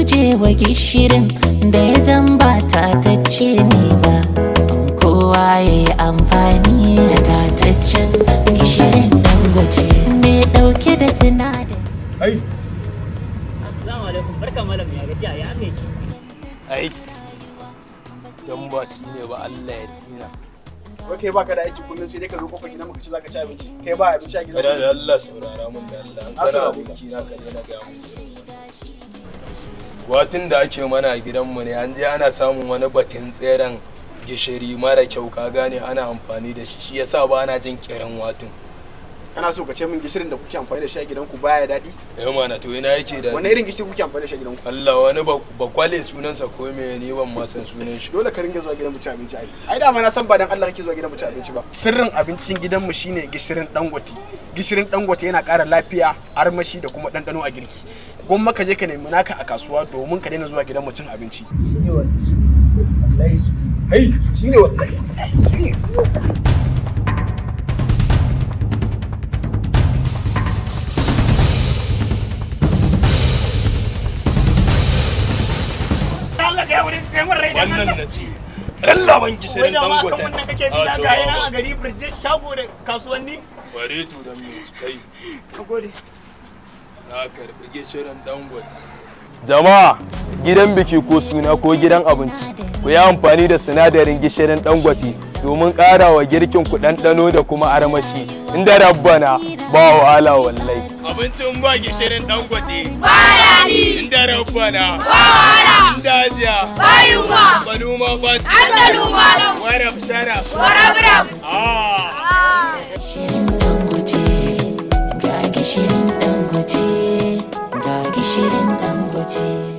Guje wa gishirin da ya zamba tatacce ne ba. Kowa ya yi amfani da tataccen gishirin Dangote mai ɗauke da sinadari. Ai. Assalamu alaikum, barka malam, ya gajiya, ya aka yi? Ai dan ba shi ne ba, Allah ya tsina. Wai kai baka da aiki, kullum sai dai ka zo kofar gidan mu ka ce zaka ci abinci. Kai ba abinci a gidan Kada ku? Da Allah saurara mun, da Allah an Na kana saurare ka. aboki na, ka daina ga mun irin wannan. Watin da ake mana a gidanmu ne, an je ana samun wani batun tseren gishiri mara kyau, ka gane, ana amfani da shi, shi yasa ba na jin kiran watin. Kana so ka ce min gishirin da kuke amfani da shi a gidanku baya daɗi? Eh mana, to ina yake da Wani irin gishiri kuke amfani da shi a gidanku? Allah, wani bakwale sunansa ko me, ni ban ma san sunan shi. Dole ka ringa zuwa gidan mu ci abinci ai. Ai dama na san ba dan Allah kake zuwa gidan mu ci abinci ba. Sirrin abincin gidanmu shine gishirin Dangote. Gishirin Dangote yana ƙara lafiya, armashi da kuma ɗanɗano a girki. Gwamma ka je ka nemi naka a kasuwa domin ka daina zuwa gidan mu cin abinci. Hey, shine wallahi. Shine. Allah ka yi kai mun rai da Wannan na ce. Allah ban gishirin Wai da ma kan Dangote. wannan kake bi na, ga yana a gari British shago da kasuwanni. Bare to da me kai. Nagode. Na karbi gishirin Dangote. Jama'a, gidan biki ko suna ko gidan abinci, ku yi amfani da sinadarin gishirin Dangote domin ƙara wa girkin ku ɗanɗano da kuma armashi. Inda rabbana ba wahala wallahi. Abincin ba gishirin Dangote. Ba daɗi. Inda rabbana. Ba wahala. Inda hajiya. Ba yunwa. Baluma ba. Hankalu malam. Warab sharaf. Warab. Ah. Gishirin Dangote, ga gishirin Dangote, ga gishirin Dangote.